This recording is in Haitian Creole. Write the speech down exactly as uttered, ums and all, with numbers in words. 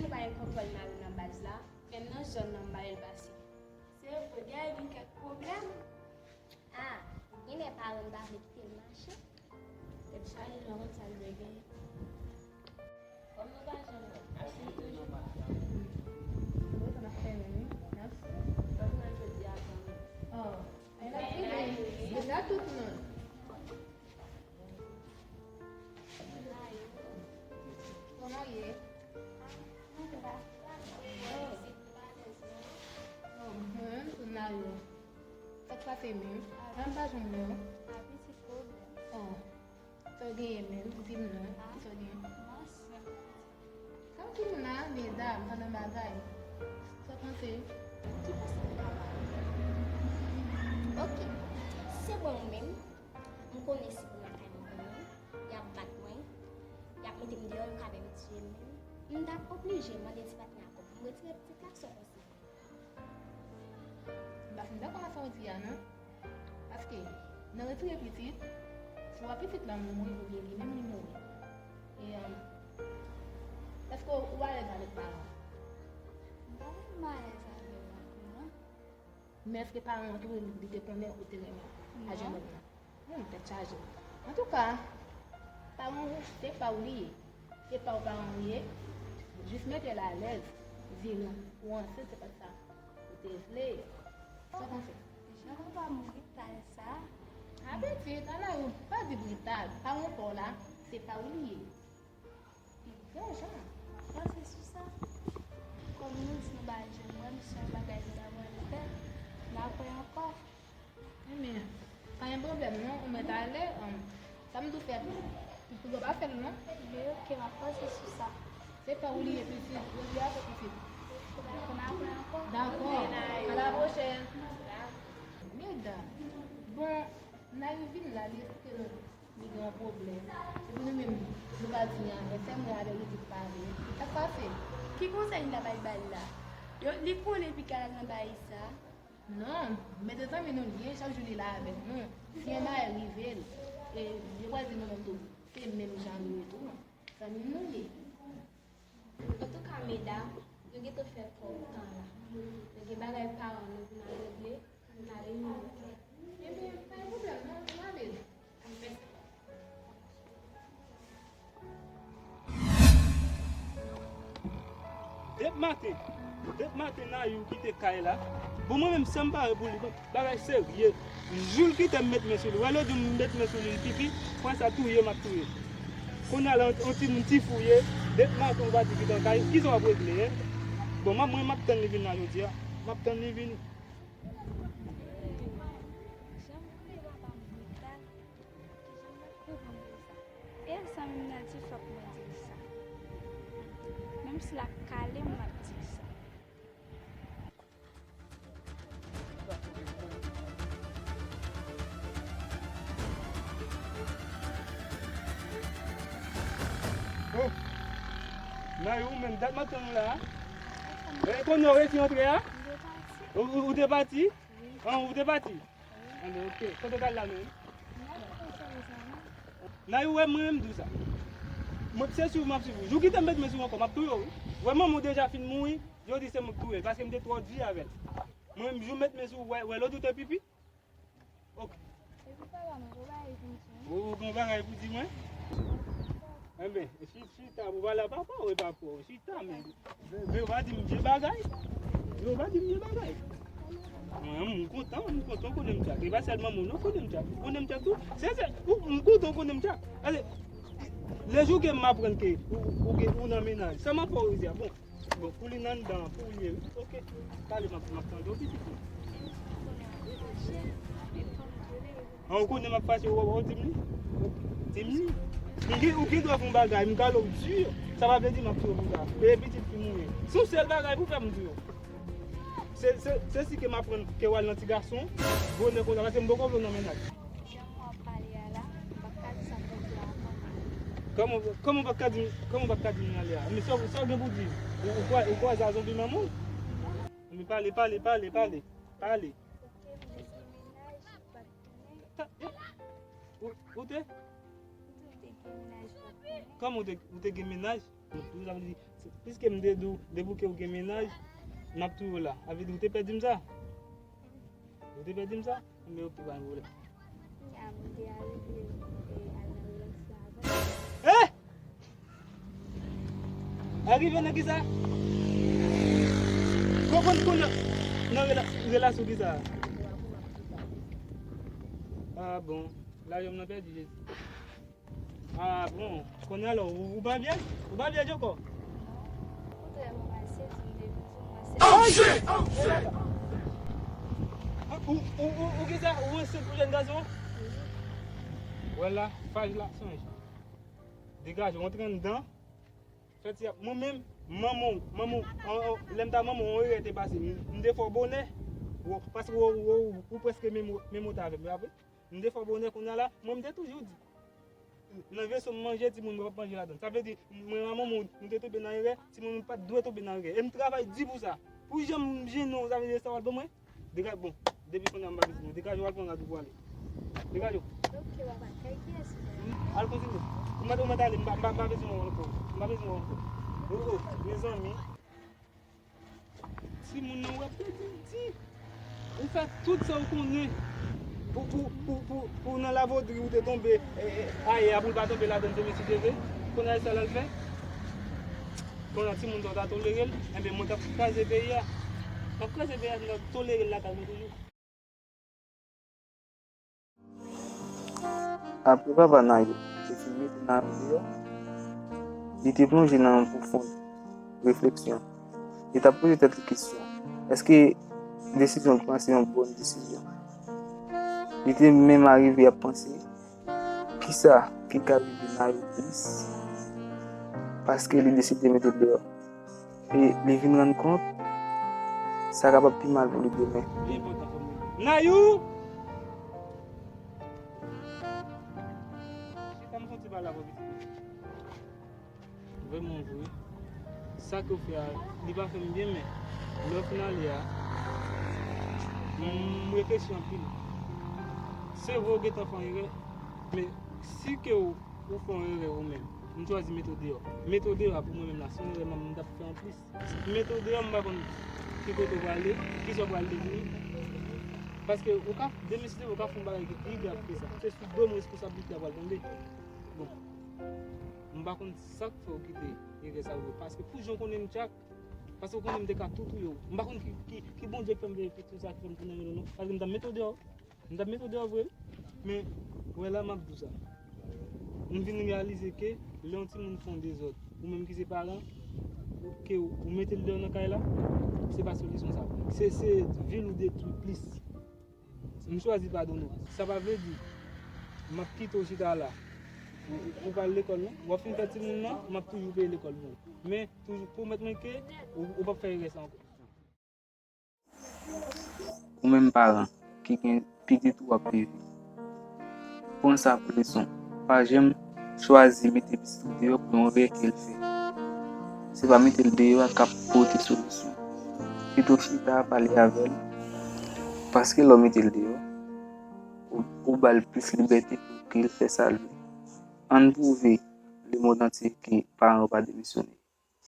Nou pa gen kontwòl nan ri nan baz la, menm nan zòn nan m pa wè l pase. Se vre, gen gen kèk pwoblèm. Ah, genlè paran l pa vle kite l mache. Tèt chaje, nou pa konn sa l vle gen. Kòm nou pa janm wè, ap vin toujou. Mwen sa m ap fè menm, wi. N ap fè. Sa pou mwen jodi a kanmenm. Oh. Deja tout moun. Kòman w ye? Oh, mwen menm tou m la yo. Sa k pase menm? An pa janm wè w. Oh. Sa w genyen menm? Di m non. Sa w genyen? Sa w di m la, medam, pa nan bagay. Sa w panse? Ki panse m pa bay? Oke. Se bon ou menm. M konnen si pou lakay mwen konnen, y ap bat mwen, y ap mete m deyò, yo ka menm tiye m menm. M t ap oblije mande ti patnè a kòb pou m retire pitit la, sa w panse? M pa fin dakò ak sa w di a non. Paske, nan retire pitit, si w wè pitit lan mouri oubyen li menm li mouri. E, èske w alèz avèk paran w? M pa menm alèz avè l non. Men èske paran w tou li te konnen ou te renmen a jennonm nan? Hmm, tèt chaje. Antouka, paran w se pa w li ye. Se pa w paran w ye. Jis mete l alèz. Di l ou ansent, se pa sa ou te vle. Sa w panse? Jan papa m brital sa. A pitit, ala ou pa di brital. Paran pa w la, se pa w li ye. Bon jan. Panse sou sa. Kòm nou di nou pa janm wè m, se yon bagay nou ta pral fè, n ap wè ankò. Ebyen, pa gen pwoblèm non, ou mèt ale, sa m tou fè pou, pou, pou yo pa fè l non. Ebyen, oke, m ap panse sou sa. Se pa w li ye pitit, jodi a se pitit. Dakò, n ap wè ankò. Dakò, a la pwochèn. Medam, bon, Nayou vin la, li esplike nou. Li gen yon pwoblèm. Epi nou menm, nou pa di anyen. Sè mwen avè l, li di l pa vle. Sa k pase? Ki konsèy n ta bay ba l la? Yo, li konnen pi kal nan bagay sa. Non, men se zanmi nou l ye, chak jou li la avèk nou. Si yon bagay rive l, e, yo pral di nou menm tou, se menm jan nou ye tou. Zanmi nou l ye. Antouka, medam, nou gentan fè twòp tan la. Nou gen bagay paran nou pou n al regle, pou n al imilite. Ebyen, pa gen pwoblèm, non, n ale. Depi maten, depi maten Nayou kite kay la. Bon, mwen menm, sa m pare pou li, bon, bagay serye. Jou l kite m met men sou li. Wè lòt jou m met men sou li, l pipi, pwen sa touye m ap touye. Kounye a la, yon timoun ti fou ye, depi maten ou pa di kite an kay, kisa w ap regle, en? Bon, mwen, mwen, m ap tann li vin la jodi a. M ap tann li vini. Jan m konnen papa m brital, kijan m ap fè pou m di sa? E zanmi m nan di fòk mwen di l sa. Menm si l ap kale m, m ap di l sa. Oh! Nayou, ou menm, dat m ap tann ou la a. E kounye a w resi antre a? Ou, ou, ou te pati? An, ou te pati? Anben, oke. Kote w t al la menm? Nayou, wè mwen menm m di w sa. Mwen, se swiv m ap swiv ou. Jou kite m met men sou ou ankò, m ap touye w, wi. Wè manman w deja fin mouri, yo di se mwen k touye l, paske m te twò di avè l. Mwen menm, jou m met men sou ou, wè, wè lòt ou te pipi. Ok. Epi papa m, ou bagay pou m di w. Ou, ou gen bagay pou di mwen? Enben, chi-, chita, ou pale a papa w, e papa w. Chita, men. Men, men ou pa di m vye bagay. Men ou pa di m vye bagay. Mwen, m kontan, m kontan w konnen m tchak. E pa sèlman mwen non, konnen m tchak. Ou konnen m tchak tou. Se, se, ou, m kontan w konnen m tchak. Pase, lejou ke m aprann ke ou, ou, ou nan mennaj, sa m ap fè w jodi a? Bon. Bon, pou li nan anndan an, pou li ye, wi. Ok. Pale, m ap, m ap tande w, pitit mwen. An, ou konnen m ap fache, ou, ou di m li? Di m li. Ou gen, ou gen dwa fè yon bagay, m kale w di, sa pa vle di m ap touye w pou sa. E pitit fi m ou ye. Se yon sèl bagay pou fè m touye w. Se, se, se si ke m aprann ke w al nan ti gason, bonè konsa, paske m poko vle w nan mennaj. Jan w ap pale a la, m p ap ka di sa m t ap di a ankò. Kòman, kòman w p ap ka di, kòman w p ap ka di m ale a? Men sa, sa w gen pou di? Ou, ou kwa-, ou kwaze a zonbi manman w? Men pale, pale, pale, pale, pale. Ou, ou te? Kòman ou te, ou te gen mennaj? Sa vle di, piske m te di w, depi ke w gen mennaj, m ap toujou la. Sa vle di, ou te pè di m sa? Ou te pè di m sa? Men ok, pa gen pwoblèm. Kounya, m te arive, e, al nan relasyon avè l. Eh! Arive nan kisa? Konprann kounye a nan rela-, relasyon kisa? Ah bon. Lajan m nan pèdi, Jezi. Ah bon. Kounye a la, ou, ou pa vye? Ou pa vye ankò? Okontrè, mwen ansent, m te vin sou mwen ansent. Oh, shit! Oh, shit! Ah, ou, ou, ou, ou kisa? Ou ansent pou jèn gason? Wè la, faj la, sonj. Degaje, rantre anndan. Fè ti ap, mwen menm, manman w, manman w, an, an, lè m ta manman w, yon erè te pase. M, m te fè w bonè. Ou, paske ou, ou, ou, ou prèske menm, menm wotè avè m, pa vre? M te fè w bonè kounye a la, mwen m te toujou di. Nan veso m manje, timoun mwen p ap manje ladan. Sa vle di, mwen ak manman w, nou te tonbe nan erè, timoun mwen pa t dwe tonbe nan erè. E m travay di pou sa. Pou jan m jennen w, sa vle di sa w al ban mwen? Degaje, bon, depi kounye a m pa bezwen w. Degaje w al pran rad ou pou w ale. Degaje w. Ok, papa, kay kiyès ou ye? Al kontinye. Ou mèt, ou mèt ale, m pa, m pa, m pa bezwen w ankò. M pa bezwen w ankò. Oh, oh, mezanmi. Timoun nan, w ap pèdi di. Ou fè tout sa w konnen pou, pou, pou, pou, pou nan lavodri ou te tonbe, e, e, ayè a, pou l pa tonbe ladan l, te mesi Jezi. Kounye a, e sa l al fè? Kounye a, timoun sa w ta tolere l, enben, mwen t ap kraze peyi a. M ap kraze peyi a, si m t ap tolere l lakay mwen toujou. Apre papa Nayou te fin mete Nayou deyò, li te plonje nan yon pwofon refleksyon. Li t ap poze tèt li kesyon, èske desizyon l pran se yon bòn desizyon? Li te menm arive ap panse, kisa ki ka rive Nayou plis paske li deside mete l deyò? E li vin rann kont, sa kapab pi mal pou li demen. Li enpòtan pou mwen. Nayou! Chita, m fè yon ti pale avè w pitit. Vrèman vre, sa ke w fè a, li pa fè m byen, men lè w fin ale a, m reflechi anpil. Se vre, w gentan fè yon erè, men si ke w, ou fè yon erè ou menm, m chwazi mete w deyò. Mete w deyò a pou mwen menm la, se yon erè m, m t ap fè anplis. Mete w deyò, m pa konn ki kote w prale, kisa w pral devni. Paske ou ka, demen si Dye vle, ou ka fè yon bagay ki pi grav ke sa. Se sou do m responsablite a pral tonbe. Bon, m pa konn sa k fè w kite erè sa yo, paske pou jan w konnen m tchak, paske w konnen m te ka tou touye w. M pa konn ki, ki, ki Bondye k fè m veye tout sa ki fè m tounen menm non. Paske m t ap mete w deyò. M t ap mete w deyò vre wi. Men, wè la m ap di w sa. M vin reyalize ke lè yon timoun fè yon dezòd, ou menm ki se paran, ou, ke ou, ou mete l deyò nan kay la, se pa solisyon sa. Se, se vi l ou detwi plis. M chwazi padone w. Sa pa vle di m ap kite w chita la. Ou, ou, ou pral lekòl non. W ap fin fè timoun nan, m ap toujou peye lekòl pou ou. Men, toujou pwomèt mwen ke ou, ou p ap fè erè sa ankò. Ou menm paran ki gen pitit ou ap leve, pran sa pou leson. Pa janm chwazi mete pitit ou deyò pou yon erè ke l fè. Se pa mete l deyò a k ap pote solisyon. Pito chita pale avè l, paske lè w mete l deyò, ou, ou ba l plis libète pou ke l fè sa l vle. Ann pwouve lemonn antye ke paran yo pa demisyone.